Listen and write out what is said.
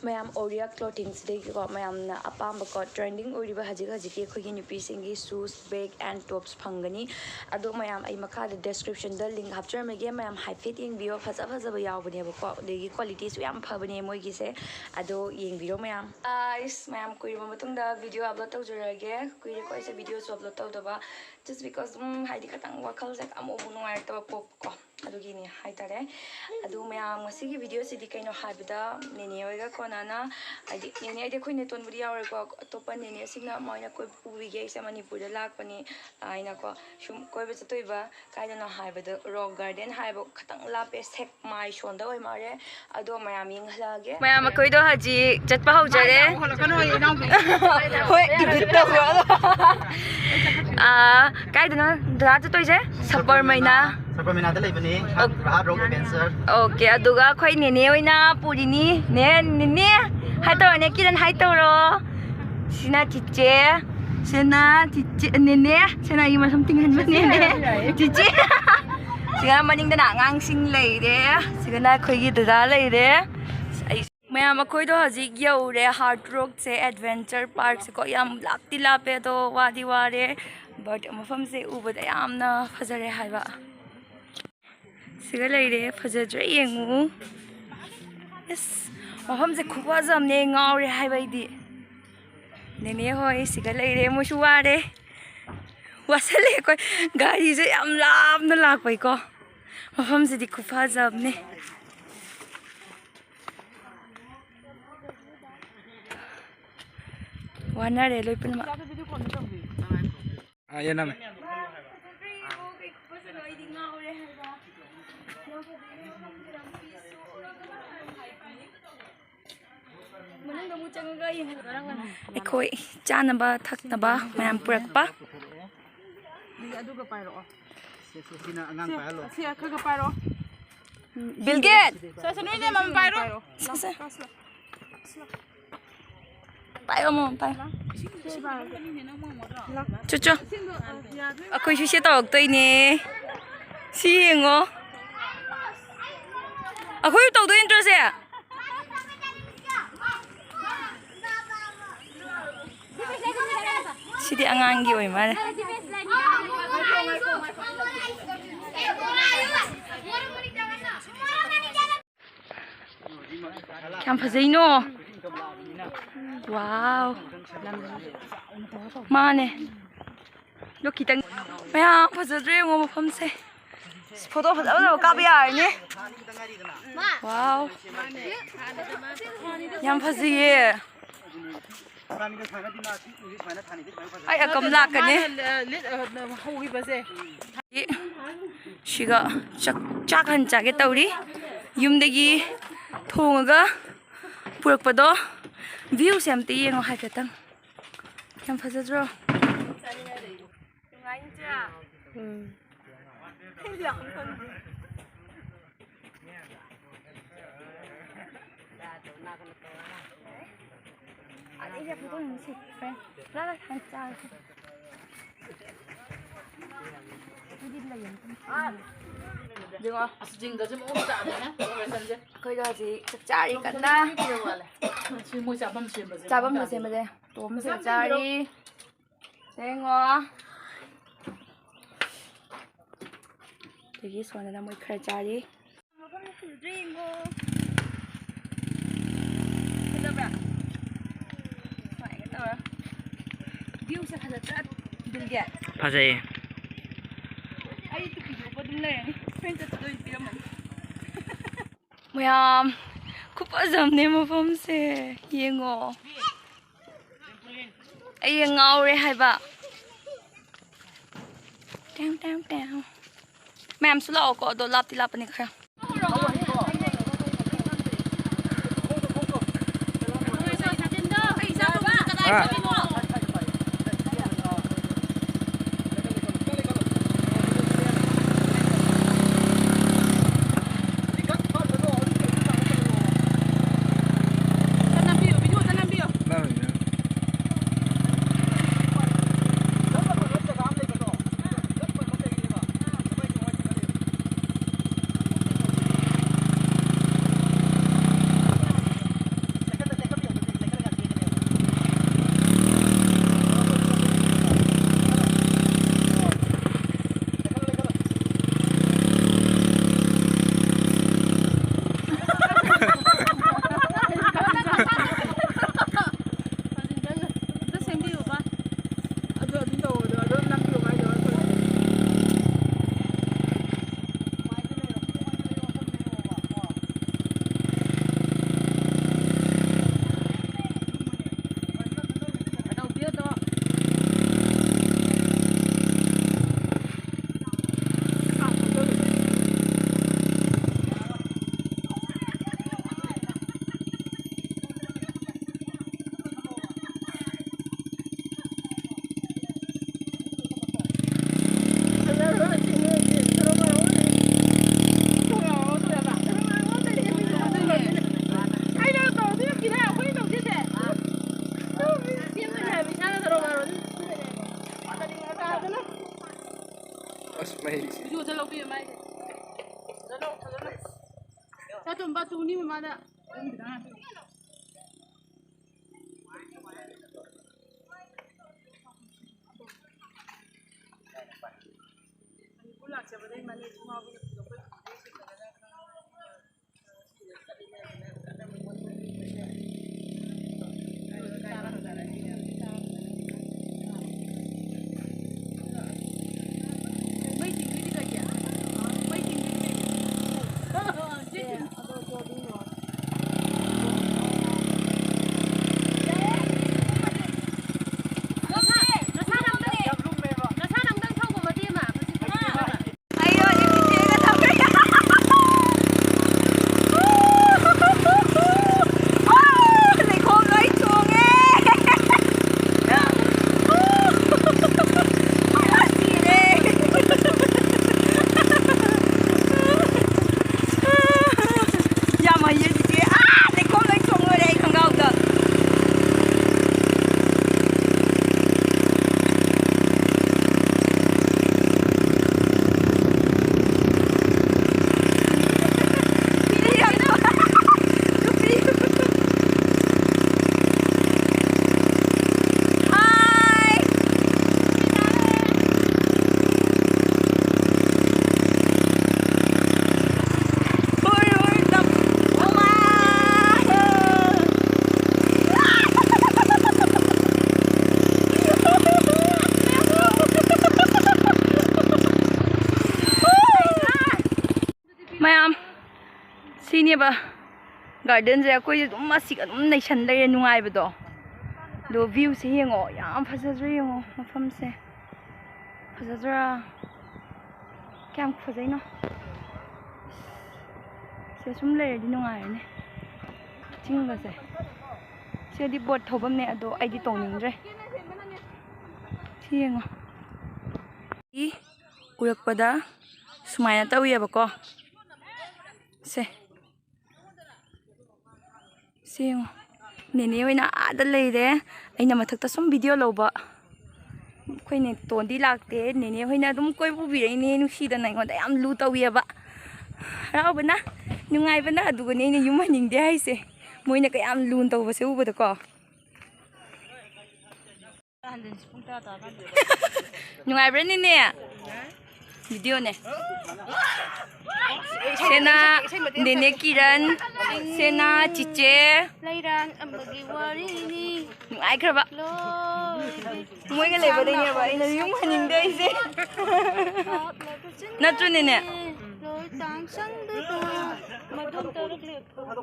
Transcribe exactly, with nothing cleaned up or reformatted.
ꯃꯌꯥꯝ, ꯑꯣꯔꯤꯌꯥ ꯀ꯭ꯂꯣꯊꯤꯡꯁꯤꯗꯒꯤꯀꯣ ꯃꯌꯥꯝꯅ ꯑꯄꯥꯝꯕꯀꯣ, ꯇ꯭ꯔꯦꯟꯗꯤꯡ ꯑꯣꯏꯔꯤꯕ ꯍꯧꯖꯤꯛ ꯍꯧꯖꯤꯛꯀꯤ ꯑꯩꯈꯣꯏꯒꯤ ꯅꯨꯄꯤꯁꯤꯡꯒꯤ ꯁꯨꯁ, ꯕꯦꯒ ꯑꯦꯟ ꯇꯣꯞꯁ ꯐꯪꯒꯅꯤ꯫ ꯑꯗꯣ ꯃꯌꯥꯝ, ꯑꯩ ꯃꯈꯥꯗ ꯗꯦꯁꯀ꯭ꯔꯤꯞꯁꯟꯗ ꯂꯤꯡ ꯍꯥꯞꯆꯔꯝꯃꯒꯦ, ꯃꯌꯥꯝ ꯍꯥꯏꯐꯦꯠ ꯌꯦꯡꯕꯤꯌꯣ꯫ ꯐꯖ ꯐꯖꯕ ꯌꯥꯎꯕꯅꯦꯕꯀꯣ, ꯑꯗꯒꯤ ꯀ꯭ꯋꯥꯂꯤꯇꯤꯁꯨ ꯌꯥꯝ ꯐꯕꯅꯦ ꯃꯣꯏꯒꯤꯁꯦ꯫ ꯑꯗꯣ ꯌꯦꯡꯕꯤꯔꯣ ꯃꯌꯥꯝ꯫ ꯒꯥꯏꯁ, ꯃꯌꯥꯝ ꯀꯨꯏꯔꯕ ꯃꯇꯨꯡꯗ ꯚꯤꯗꯤꯑꯣ ꯑꯞꯂꯣꯗ ꯇꯧꯖꯔꯛꯑꯒꯦ꯫ ꯀꯨꯏꯔꯦꯀꯣ ꯑꯩꯁꯦ ꯚꯤꯗꯤꯑꯣꯁꯨ ꯑꯞꯂꯣꯗ ꯇꯧꯗꯕ, just because ꯎꯝ, ꯍꯥꯏꯗꯤ ꯈꯤꯇꯪ ꯋꯥꯈꯜꯁꯦ ꯑꯃꯨꯛ ꯑꯃꯨꯛ ꯅꯨꯡꯉꯥꯏꯔꯛꯇꯕ ꯄꯣꯛꯄꯀꯣ꯫ ꯑꯗꯨꯒꯤꯅꯤ ꯍꯥꯏꯇꯥꯔꯦ꯫ ꯑꯗꯨ ꯃꯌꯥꯝ, ꯉꯁꯤꯒꯤ ꯚꯤꯗꯤꯑꯣꯁꯤꯗꯤ ꯀꯩꯅꯣ ꯍꯥꯏꯕꯗ, ꯅꯦꯅꯦ ꯍꯣꯏꯒ ꯀꯣꯅꯥꯅ, ꯍꯥꯏꯗꯤ ꯅꯦꯅꯦ ꯍꯥꯏꯗꯤ ꯑꯩꯈꯣꯏ ꯅꯦꯇꯣꯟꯕꯨꯗꯤ ꯌꯥꯎꯔꯦꯀꯣ, ꯑꯇꯣꯞꯄ ꯅꯦꯅꯦꯁꯤꯡꯅ ꯃꯣꯏꯅ ꯀꯣꯏꯕ ꯄꯨꯕꯤꯒꯦ, ꯑꯩꯁꯦ ꯃꯅꯤꯄꯨꯔꯗ ꯂꯥꯛꯄꯅꯤ ꯍꯥꯏꯅꯀꯣ꯫ ꯁꯨꯝ ꯀꯣꯏꯕ ꯆꯠꯇꯣꯏꯕ, ꯀꯥꯏꯗꯅꯣ ꯍꯥꯏꯕꯗ ꯔꯣꯛ ꯒꯥꯔꯗꯦꯟ ꯍꯥꯏꯕ, ꯈꯤꯇꯪ ꯂꯥꯞꯄꯦ, ꯁꯦꯛꯃꯥꯏ ꯁꯣꯟꯗ ꯑꯣꯏ ꯃꯥꯜꯂꯦ꯫ ꯑꯗꯣ ꯃꯌꯥꯝ ꯌꯦꯡꯍꯜꯂꯛꯑꯒꯦ꯫ ꯃꯌꯥꯝ ꯑꯩꯈꯣꯏꯗꯣ ꯍꯧꯖꯤꯛ ꯆꯠꯄ ꯍꯧꯖꯔꯦ꯫ ꯍꯣꯏ, ꯏꯗꯤꯠ ꯇꯧꯈ꯭ꯔꯣ꯫ ꯑꯥ, ꯀꯥꯏꯗꯅꯣ ꯗꯗꯥ ꯆꯠꯇꯣꯏꯁꯦ? ꯁꯄꯔꯃꯩꯅ꯫ ꯁꯄꯔꯃꯩꯅꯥꯗ ꯂꯩꯕꯅꯤ, heart, heart rock adventure. Okay, ꯑꯗꯨꯒ ꯑꯩꯈꯣꯏ ꯅꯦꯅꯦ ꯑꯣꯏꯅ ꯄꯨꯔꯤꯅꯤ꯫ ꯅꯦ, ꯅꯦꯅꯦ, ꯍꯥꯏ ꯇꯧꯔꯣ, ꯅꯦ ꯀꯤꯔꯟ, ꯍꯥꯏ ꯇꯧꯔꯣ꯫ ꯁꯤꯅ ꯆꯤꯆꯦ, ꯁꯤꯅ ꯆꯤꯆꯦ, ꯅꯦꯅꯦ, ꯁꯤꯅ ꯑꯩꯒꯤ ꯃꯁꯝ ꯇꯤꯡꯍꯟꯕ ꯅꯦꯅꯦ, ꯆꯤꯆꯦ꯫ ꯁꯤꯒ ꯃꯅꯤꯡꯗꯅ ꯑꯉꯥꯡꯁꯤꯡ ꯂꯩꯔꯦ, ꯁꯤꯒꯅ ꯑꯩꯈꯣꯏꯒꯤ ꯗꯗꯥ ꯂꯩꯔꯦ꯫ ꯑꯩ ꯃꯌꯥꯝ, ꯑꯩꯈꯣꯏꯗꯣ ꯍꯧꯖꯤꯛ ꯌꯧꯔꯦ ꯍꯥꯔꯠ ꯔꯣꯛꯁꯦ, ꯑꯦꯗꯚꯦꯟꯆꯔ ꯄꯥꯔꯛꯁꯦꯀꯣ꯫ ꯌꯥꯝ ꯂꯥꯞꯇꯤ ꯂꯥꯞꯄꯦ, ꯑꯗꯣ ꯋꯥꯗꯤ ꯋꯥꯔꯦ, but ꯃꯐꯝꯁꯦ ꯎꯕꯗ ꯌꯥꯝꯅ ꯐꯖꯔꯦ ꯍꯥꯏꯕ꯫ ꯁꯤꯒ ꯂꯩꯔꯦ, ꯐꯖꯗ꯭ꯔꯥ ꯌꯦꯡꯉꯨ꯫ ꯑꯁ, ꯃꯐꯝꯁꯦ ꯈꯨꯐꯖ ꯑꯃꯅꯦ, ꯉꯥꯎꯔꯦ ꯍꯥꯏꯕ ꯑꯩꯗꯤ꯫ ꯅꯦꯅꯦ ꯍꯣꯏ ꯁꯤꯒ ꯂꯩꯔꯦ, ꯃꯣꯏꯁꯨ ꯋꯥꯔꯦ, ꯋꯥꯁꯜꯂꯦ꯫ ꯑꯩꯈꯣꯏ ꯒꯥꯔꯤꯁꯦ ꯌꯥꯝ ꯂꯥꯞꯅ ꯂꯥꯛꯄꯩꯀꯣ, ꯃꯐꯝꯁꯤꯗꯤ ꯈꯨꯐꯖ ꯑꯃꯅꯦ꯫ ꯋꯥꯅꯔꯦ ꯂꯣꯏ ꯄꯨꯝꯅꯃꯛ꯫ ꯑꯥ, ꯌꯦꯟꯅꯝꯃꯦ꯫ ꯑꯩꯈꯣꯏ ꯆꯥꯅꯕ ꯊꯛꯅꯕ ꯃꯌꯥꯝ ꯄꯨꯔꯛꯄ꯫ ꯑꯗꯨꯒ ꯄꯥꯏꯔꯛꯑꯣ꯫ ꯁꯦ, ꯁꯦ, ꯁꯤꯅ ꯑꯉꯥꯡ ꯁꯤ, ꯄꯥꯏꯍꯜꯂꯣ꯫ ꯁꯤ ꯈꯔ ꯈꯔ ꯄꯥꯏꯔꯛꯑꯣ꯫ Bill get! ꯁꯦ, ꯁꯦ, ꯅꯣꯏ ꯏꯅꯝꯃ ꯑꯃ ꯄꯥꯏꯔꯣ꯫ ꯁꯦ, ꯁꯦ꯫ ꯄꯥꯏꯌꯣ, ꯃꯃꯥ, ꯄꯥꯏꯌꯣ꯫ ꯆꯣ, ꯆꯣ꯫ ꯑꯩꯈꯣꯏꯁꯨ ꯁꯤ ꯇꯧꯔꯛꯇꯣꯏꯅꯦ꯫ ꯁꯤ ꯌꯦꯡꯉꯣ꯫ ꯑꯩꯈꯣꯏꯁꯨ ꯇꯧꯗꯣꯏ ꯅꯠꯇ꯭ꯔꯣ ꯁꯦ? ꯁꯤꯗꯤ ꯑꯉꯥꯡꯒꯤ ꯑꯣꯏ ꯃꯥꯜꯂꯦ꯫ ꯀꯌꯥꯝ ꯐꯖꯩꯅꯣ꯫ ꯋꯥꯎ꯫ ꯃꯥꯅꯦ꯫ ꯑꯗꯣ ꯈꯤꯇꯪ꯫ ꯃꯌꯥꯝ ꯐꯖꯗ꯭ꯔꯣ ꯌꯦꯡꯉꯣ ꯃꯐꯝꯁꯦ꯫ ꯐꯣꯇꯣ ꯐꯖ ꯐꯖꯕ ꯀꯥꯞꯄ ꯌꯥꯔꯅꯤ꯫ ꯋꯥꯎ꯫ ꯌꯥꯝ ꯐꯖꯩꯌꯦ꯫ ꯑꯩ ꯑꯀꯝ ꯂꯥꯛꯀꯅꯤ꯫ ꯃꯥꯅ ꯂꯤꯠ-, ꯑ, ꯍꯧꯈꯤꯕꯁꯦ꯫ ꯁꯤꯒ ꯆꯥꯛ, ꯆꯥꯛ ꯍꯥꯟꯅ ꯆꯥꯒꯦ ꯇꯧꯔꯤ꯫ ꯌꯨꯝꯗꯒꯤ ꯊꯣꯡꯉꯒ ꯄꯨꯔꯛꯄꯗꯣ꯫ Viewꯁꯦ ꯑꯝꯇ ꯌꯦꯡꯉꯣ ꯍꯥꯏꯐꯦꯠꯇꯪ꯫ ꯌꯥꯝ ꯐꯖꯗ꯭ꯔꯣ? ꯎꯝ꯫ ꯑꯩꯈꯣꯏꯗꯣ ꯍꯧꯖꯤꯛ ꯆꯥꯛ ꯆꯥꯔꯤ ꯀꯟꯅ꯫ ꯆꯥꯐꯝ ꯁꯦꯝꯕꯁꯦ ꯇꯣꯝꯁꯦ ꯆꯥꯔꯤ꯫ ꯌꯦꯡꯉꯣ꯫ ꯑꯗꯒꯤ ꯁꯣꯝꯗꯅ ꯃꯣꯏ ꯈꯔ ꯆꯥꯔꯤ꯫ ꯃꯐꯝꯗ ꯐꯖꯗ꯭ꯔꯥ ꯌꯦꯡꯉꯣ꯫ ꯐꯖꯕ꯭ꯔꯥ? ꯁꯨꯃꯥꯏꯅ ꯇꯧꯔ꯫ Viewꯁꯦ ꯐꯖꯗ꯭ꯔꯥ, ꯕꯤꯜꯒꯤ? ꯐꯖꯩꯌꯦ꯫ ꯑꯩ ꯇꯨꯄꯤꯁꯦ ꯎꯞꯄ ꯑꯗꯨꯝ ꯂꯩꯔꯅꯤ꯫ ꯍꯣꯔꯦꯟ ꯆꯠꯄꯗ ꯑꯣꯏꯅ ꯄꯤꯔꯝꯃꯅꯤ꯫ ꯃꯌꯥꯝ, ꯈꯨꯐꯖꯝꯅꯦ ꯃꯐꯝꯁꯦ꯫ ꯌꯦꯡꯉꯣ꯫ ꯑꯩ ꯉꯥꯎꯔꯦ ꯍꯥꯏꯕ꯫ ꯇꯦꯡ, ꯇꯦꯡ, ꯇꯦꯡ꯫ ꯃꯌꯥꯝꯁꯨ ꯂꯥꯛꯑꯣꯀꯣ, ꯑꯗꯣ ꯂꯥꯞꯇꯤ ꯂꯥꯞꯄꯅꯤ ꯈꯔ꯫ ꯆꯥꯇꯣꯝꯕ ꯇꯨꯅꯤ ꯃꯃꯥꯗ꯫ ꯃꯅꯤꯄꯨꯔ ꯂꯥꯛꯆꯕꯗꯩ ꯃꯅꯦ ꯁꯨꯡꯉꯥꯎꯕꯅ ꯄꯨꯔꯛꯄ ꯐꯤꯗꯩ ꯁꯤꯠꯇꯕꯅ ꯂꯩꯈꯣꯝ ꯂꯣꯏ ꯊꯨꯡꯉꯦ꯫ ꯁꯤꯔꯦ꯫ ꯌꯥꯝ ꯍꯩꯌꯦ ꯆꯤꯆꯦ꯫ ꯑꯥ, ꯂꯩꯈꯣꯝ ꯂꯣꯏ ꯊꯣꯡ ꯂꯣꯏꯔꯦ ꯑꯩ ꯈꯣꯡꯒ꯭ꯔꯥꯎꯗ꯫ ꯃꯌꯥꯝ, ꯁꯤꯅꯦꯕ gardenꯁꯦ꯫ ꯑꯩꯈꯣꯏꯁꯦ ꯑꯗꯨꯝ ꯑꯁꯤꯒ ꯑꯗꯨꯝ ꯅꯩꯁꯟ ꯂꯩꯔꯦ, ꯅꯨꯡꯉꯥꯏꯕꯗꯣ꯫ ꯑꯗꯣ viewꯁꯦ ꯌꯦꯡꯉꯣ, ꯌꯥꯝ ꯐꯖꯗ꯭ꯔꯥ ꯌꯦꯡꯉꯣ ꯃꯐꯝꯁꯦ꯫ ꯐꯖꯗ꯭ꯔꯥ? ꯀꯌꯥꯝ ꯐꯖꯩꯅꯣ꯫ ꯁꯤꯗ ꯁꯨꯝ ꯂꯩꯔꯗꯤ ꯅꯨꯡꯉꯥꯏꯔꯅꯤ꯫ ꯆꯤꯡꯒꯁꯦ꯫ ꯁꯤꯗꯤ boat ꯊꯧꯐꯝꯅꯦ, ꯑꯗꯣ ꯑꯩꯗꯤ ꯇꯣꯡꯅꯤꯡꯗ꯭ꯔꯦ꯫ ꯁꯤ ꯌꯦꯡꯉꯣ꯫ ꯎꯔꯛꯄꯗ ꯁꯨꯃꯥꯏꯅ ꯇꯧꯋꯦꯕꯀꯣ꯫ ꯁꯦ꯫ ꯁꯤ ꯌꯦꯡꯉꯣ꯫ ꯅꯦꯅꯦ ꯍꯣꯏꯅ ꯑꯥꯗ ꯂꯩꯔꯦ꯫ ꯑꯩꯅ ꯃꯊꯛꯇ ꯁꯨꯝ video ꯂꯧꯕ꯫ ꯑꯩꯈꯣꯏ ꯅꯦꯇꯣꯟꯗꯤ ꯂꯥꯛꯇꯦ꯫ ꯅꯦꯅꯦ ꯍꯣꯏꯅ ꯑꯗꯨꯝ ꯀꯣꯏꯕ ꯄꯨꯕꯤꯔꯛꯏꯅꯦ ꯅꯨꯡꯁꯤꯗꯅ꯫ ꯑꯩꯉꯣꯟꯗ ꯌꯥꯝ ꯂꯨ ꯇꯧꯋꯦꯕ꯫ ꯍꯔꯥꯎꯕꯅ ꯅꯨꯡꯉꯥꯏꯕꯅ ꯑꯗꯨꯒꯅꯦ ꯑꯩꯅ ꯌꯨꯝ ꯍꯟꯅꯤꯡꯗꯦ ꯍꯥꯏꯁꯦ꯫ ꯃꯣꯏꯅ ꯀꯌꯥꯝ ꯂꯨꯅ ꯇꯧꯕꯁꯦ ꯎꯕꯗꯀꯣ꯫ ꯅꯨꯡꯉꯥꯏꯕ꯭ꯔꯥꯅꯦꯅꯦ? ꯚꯤꯗꯤꯑꯣꯅꯦ꯫ ꯁꯦꯅꯥ, ꯅꯦꯅꯦ ꯀꯤꯔꯟ, ꯁꯦꯅꯥ ꯆꯤꯆꯦ꯫ ꯂꯩꯔꯥꯡ ꯑꯃꯒꯤ ꯋꯥꯔꯤꯅꯤ꯫ ꯅꯨꯡꯉꯥꯏꯈ꯭ꯔꯕ? ꯂꯣꯏꯔꯦ꯫ ꯃꯣꯏꯒ ꯂꯩꯕꯗꯩꯅꯦꯕ ꯑꯩꯅ ꯌꯨꯝ ꯍꯟꯅꯤꯡꯗꯦ ꯑꯩꯁꯦ꯫ ꯅꯠꯇ꯭ꯔꯣ, ꯅꯦꯅꯦ? ꯂꯣꯏ ꯇꯥꯡ ꯁꯪꯗꯨꯗ ꯃꯗꯣꯝ ꯇꯔꯛ ꯂꯦꯞꯄꯗꯣ꯫